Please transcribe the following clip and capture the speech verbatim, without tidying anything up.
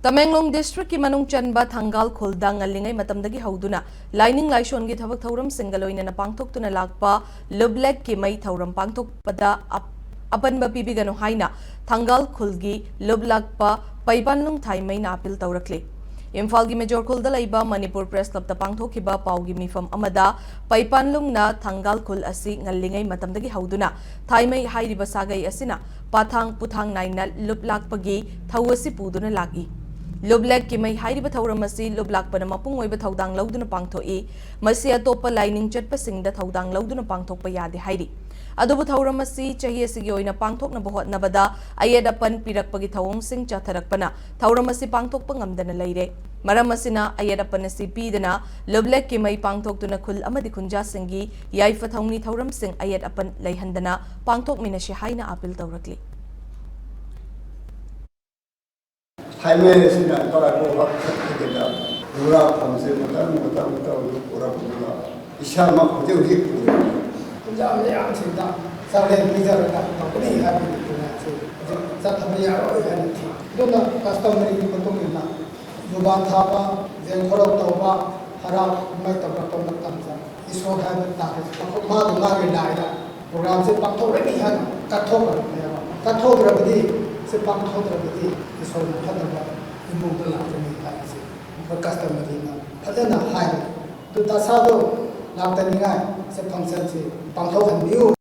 ꯇꯃꯦꯡꯂꯣꯡ ꯗꯤꯁꯇ꯭ꯔꯤꯛꯀꯤ ꯃꯅꯨꯡ ꯆꯟꯕ ꯊꯪꯒꯥꯜ ꯈꯨꯜꯗ ꯉꯜꯂꯤꯉꯩ ꯃꯇꯝꯗꯒꯤ ꯍꯧꯗꯨꯅ ꯂꯥꯏꯅꯤꯡ ꯂꯥꯏꯁꯣꯟꯒꯤ ꯊꯕꯛ ꯊꯧꯔꯝꯁꯤꯡꯒ ꯂꯣꯏꯅꯅ ꯄꯥꯡꯊꯣꯛꯇꯨꯅ ꯂꯥꯛꯄ ꯂꯨꯞꯂꯦꯛꯀꯤ ꯃꯩ ꯊꯧꯔꯝ ꯄꯥꯡꯊꯣꯛꯄꯗ ꯑꯞ-, ꯑꯄꯟꯕ ꯄꯤꯕꯤꯒꯅꯨ ꯍꯥꯏꯅ ꯊꯪꯒꯥꯜ ꯈꯨꯜꯒꯤ ꯂꯨꯞꯂꯥꯛꯄ ꯄꯩꯕꯥꯟꯂꯨꯡ ꯊꯥꯏꯃꯩꯅ ꯑꯥꯄꯤꯜ ꯇꯧꯔꯛꯂꯤ꯫ ꯏꯝꯐꯥꯜꯒꯤ ꯃꯦꯖꯣꯔ ꯈꯨꯜꯗ ꯂꯩꯕ ꯃꯅꯤꯄꯨꯔ ꯄ꯭ꯔꯦꯁ ꯀ꯭ꯂꯕꯇ ꯄꯥꯡꯊꯣꯛꯈꯤꯕ ꯄꯥꯎꯒꯤ ꯃꯤꯐꯝ ꯑꯃꯗ ꯄꯩꯕꯥꯟꯂꯨꯡꯅ ꯊꯪꯒꯥꯜ ꯈꯨꯜ ꯑꯁꯤ ꯉꯜꯂꯤꯉꯩ ꯃꯇꯝꯗꯒꯤ ꯍꯧꯗꯨꯅ ꯊꯥꯏꯃꯩ ꯍꯥꯏꯔꯤꯕ ꯁꯥꯒꯩ ꯑꯁꯤꯅ ꯄꯥꯊꯥꯡ ꯄꯨꯊꯥꯡ ꯅꯥꯏꯅ ꯂꯨꯞ ꯂꯥꯛꯄꯒꯤ ꯊꯧ ꯑꯁꯤ ꯄꯨꯗꯨꯅ ꯂꯥꯛꯏ꯫ ꯂꯨꯞꯂꯦꯛꯀꯤ ꯃꯩ ꯍꯥꯏꯔꯤꯕ ꯊꯧꯔꯝ ꯑꯁꯤ ꯂꯨꯞ ꯂꯥꯛꯄꯅ ꯃꯄꯨꯡ ꯑꯣꯏꯕ ꯊꯧꯗꯥꯡ ꯂꯧꯗꯨꯅ ꯄꯥꯡꯊꯣꯛꯏ꯫ ꯃꯁꯤ ꯑꯇꯣꯞꯄ ꯂꯥꯏꯅꯤꯡ ꯆꯠꯄꯁꯤꯡꯗ ꯊꯧꯗꯥꯡ ꯂꯧꯗꯨꯅ ꯄꯥꯡꯊꯣꯛꯄ ꯌꯥꯗꯦ ꯍꯥꯏꯔꯤ꯫ ꯑꯗꯨꯕꯨ ꯊꯧꯔꯝ ꯑꯁꯤ ꯆꯍꯤ ꯑꯁꯤꯒꯤ ꯑꯣꯏꯅ ꯄꯥꯡꯊꯣꯛꯅꯕ ꯍꯣꯠꯅꯕꯗ ꯑꯌꯦꯠ ꯑꯄꯟ ꯄꯤꯔꯛꯄꯒꯤ ꯊꯧꯑꯣꯡꯁꯤꯡ ꯆꯠꯊꯔꯛꯄꯅ ꯊꯧꯔꯝ ꯑꯁꯤ ꯄꯥꯡꯊꯣꯛꯄ ꯉꯝꯗꯅ ꯂꯩꯔꯦ꯫ ꯃꯔꯝ ꯑꯁꯤꯅ ꯑꯌꯦꯠ ꯑꯄꯟ ꯑꯁꯤ ꯄꯤꯗꯅ ꯂꯨꯞꯂꯦꯛꯀꯤ ꯃꯩ ꯄꯥꯡꯊꯣꯛꯇꯨꯅ ꯈꯨꯜ ꯑꯃꯗꯤ ꯈꯨꯟꯖꯥꯁꯤꯡꯒꯤ ꯌꯥꯏꯐ ꯊꯧꯅꯤ ꯊꯧꯔꯝꯁꯤꯡ ꯑꯌꯦꯠ ꯑꯄꯟ ꯂꯩꯍꯟꯗꯅ ꯄꯥꯡꯊꯣꯛꯃꯤꯟꯅꯁꯤ ꯍꯥꯏꯅ ꯑꯥꯄꯤꯜ ꯇꯧꯔꯛꯂꯤ꯫ ꯊꯥꯏꯃꯩ ꯑꯁꯤꯅ ꯇꯔꯥꯏꯕꯣ ꯍꯛ ꯆꯠꯈꯤꯗꯅ ꯂꯨꯔꯥ ꯐꯝꯁꯦ ꯃꯇꯝ ꯃꯇꯝ ꯇꯧꯗꯨꯅ ꯄꯨꯔꯛꯄꯗꯨꯅ ꯏꯁꯥꯃꯛ ꯍꯧꯖꯤꯛ ꯍꯧꯖꯤꯛ ꯄꯨꯔꯦ꯫ ꯈꯨꯟꯖꯥ ꯃꯌꯥꯝꯁꯤꯡꯗ ꯆꯥꯛꯂꯦꯟ ꯄꯤꯖꯔꯒ ꯇꯧꯒꯅꯤ ꯍꯥꯏꯕꯒꯤ ꯈꯨꯟꯖꯥꯁꯤ ꯍꯧꯖꯤꯛ ꯆꯠꯊꯕ ꯌꯥꯔꯣꯏ ꯍꯥꯏꯅ ꯊꯤ꯫ ꯑꯗꯨꯅ ꯀꯁꯇꯃꯔꯤꯒꯤ ꯃꯇꯨꯡ ꯏꯟꯅ ꯖꯨꯕꯥꯟ ꯊꯥꯕ, ꯖꯦꯡ ꯈꯣꯔꯧ ꯇꯧꯕ, ꯍꯔꯥꯎ ꯀꯨꯝꯍꯩ ꯇꯧꯔꯛꯄ ꯃꯇꯝꯗ ꯏꯁꯣꯔ ꯍꯥꯏꯕ ꯇꯥꯔꯦ, ꯃꯥꯒꯤ ꯃꯥꯒꯤ ꯂꯥꯏꯗ ꯄ꯭ꯔꯣꯒ꯭ꯔꯥꯝꯁꯦ ꯄꯥꯡꯊꯣꯛꯂꯅꯤ ꯍꯥꯏꯅ ꯀꯠꯊꯣꯛꯈ꯭ꯔꯕꯅꯦꯕ꯫ ꯀꯠꯊꯣꯛꯇ꯭ꯔꯕꯗꯤ, ꯁꯤ ꯄꯥꯡꯊꯣꯛꯇ꯭ꯔꯕꯗꯤ ꯏꯁꯣꯔꯅ ꯐꯠꯇꯕ ꯏꯃꯨꯡꯗ ꯂꯥꯛꯀꯅꯤ ꯍꯥꯏꯕꯁꯦ ꯑꯩꯈꯣꯏ ꯀꯁꯇꯃꯔꯤꯅ ꯐꯖꯅ ꯍꯥꯏꯔꯦ꯫ ꯑꯗꯨ ꯗꯁꯥꯗꯣ ꯂꯥꯛꯇꯅꯤꯡꯉꯥꯏ ꯁꯤ ꯐꯪꯁꯟꯁꯤ ꯄꯥꯡꯊꯣꯛꯍꯟꯕꯤꯌꯨ